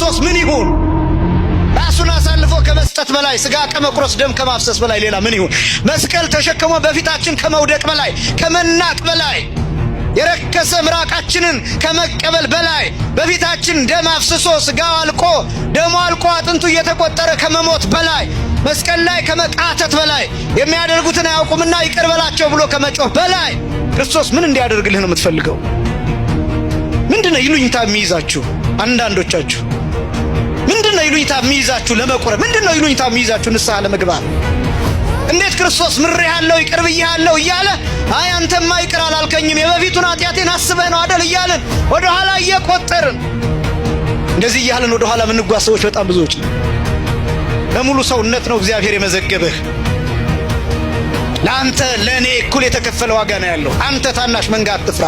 ክርስቶስ ምን ይሁን? ራሱን አሳልፎ ከመስጠት በላይ፣ ስጋ ከመቁረስ ደም ከማፍሰስ በላይ ሌላ ምን ይሁን? መስቀል ተሸክሞ በፊታችን ከመውደቅ በላይ፣ ከመናቅ በላይ፣ የረከሰ ምራቃችንን ከመቀበል በላይ፣ በፊታችን ደም አፍስሶ፣ ስጋው አልቆ ደሙ አልቆ አጥንቱ እየተቆጠረ ከመሞት በላይ፣ መስቀል ላይ ከመቃተት በላይ፣ የሚያደርጉትን አያውቁምና ይቅር በላቸው ብሎ ከመጮህ በላይ ክርስቶስ ምን እንዲያደርግልህ ነው የምትፈልገው? ምንድነው ይሉኝታ የሚይዛችሁ አንዳንዶቻችሁ? ምንድነው ይሉኝታ የሚይዛችሁ ለመቁረብ? ምንድነው ይሉኝታ የሚይዛችሁ ንስሐ ለመግባት? እንዴት ክርስቶስ ምሬሃለሁ፣ ይቅር ብዬሃለሁ እያለ፣ አይ አንተማ ይቅር አላልከኝም፣ የበፊቱን ኃጢአቴን አስበህ ነው አደል እያልን ወደ ኋላ እየቆጠርን፣ እንደዚህ እያልን ወደ ኋላ የምንጓዝ ሰዎች በጣም ብዙዎች ነው። በሙሉ ሰውነት ነው እግዚአብሔር የመዘገበህ። ለአንተ ለእኔ እኩል የተከፈለ ዋጋ ነው ያለው። አንተ ታናሽ መንጋ አትፍራ።